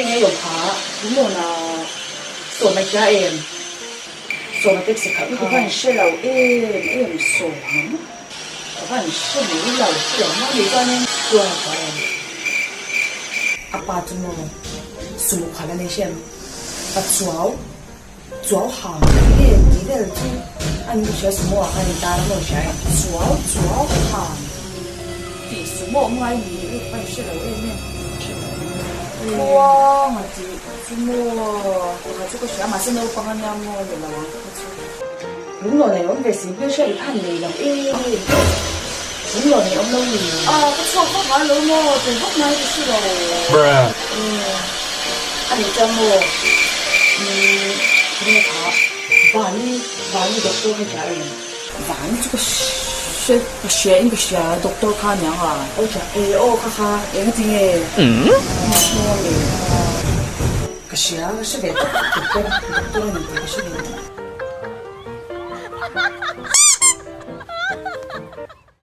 Nge nge yawm kha Lunglawn ah sawm a hria em? Sawm a taxi khalh kha. Ka van hre lo em em sawm a maw? Ka van hre mai lo hre lo maw ni chuanin Tluang a hria em? A pa chu maw sumo khalh a nei hre em? Pachuau. Chuau hang nge tih vel chu a ni hria sumo ah khan intar a maw hria em? Chuau chuau hang tih sumo ngai ni i ka inhre lo em em. Tluang a tih chu maw pakhat chu ka hria mahse naupang a nia maw ni lo ang kha chu. Lunglawn ei awm ve si hmelhriat i khan nei lo em em. Lunglawn ei awm lo ni. A ka chhuak vak ngai lo maw tui vak mai ka hre lo. A nih chuan maw umm tinge kha Vani Vani doctor kha hria em? Vani chu ka hre ka hria in ka hria doctor kha aniang a. Aw hria e aw kha kha eng tinge maw le ka hria ka hre ve tawp doctor doctor a ni tih ka hre ve tawp.